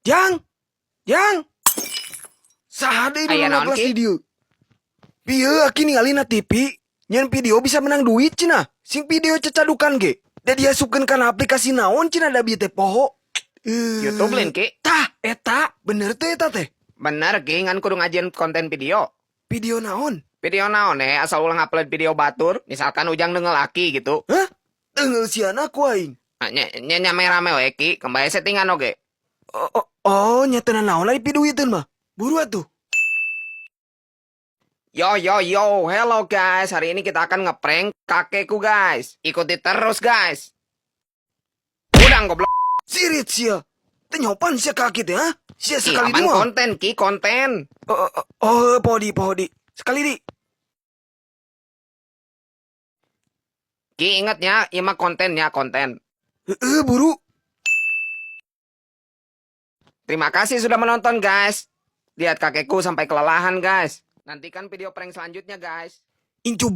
Jang, Jang. Saha deui nu Aya naon, ngaplas Ki? di dieu? Pieu aki ningali na TV, nyieun video bisa menang duit cenah. Sing video cecadukan ge. Da diasupkeun kana aplikasi naon cenah, da bieu teh poho. YouTube lain, Ki? Tah, eta bener teh eta teh? Bener, Ki, ngan kudu ngajieun konten video. Video naon? Video naon eh, asal ulah ngupload video batur, misalkan Ujang deungel aki gitu. Hah? Deungel siana ku aing. Ah, nya nya nya rame we, Ki, kembali settingan oge. Oh, nya teu naon lah dipiduiteun mah. Buru atuh. Yo yo yo, hello guys. Hari ini kita akan ngeprank kakekku, guys. Ikuti terus, guys. Udang, goblok. Sirit sia. Teu nyopan sia ka aki teh, ha? Sia Ih, sekali apaan dua. konten, Ki, konten. Oh, oh, poho di. Sekali di. Ki, ingetnya, ieu mah kontennya, konten. Heeh, buru. Terima kasih sudah menonton, guys. Lihat kakekku sampai kelelahan, guys. Nantikan video prank selanjutnya, guys. Incu.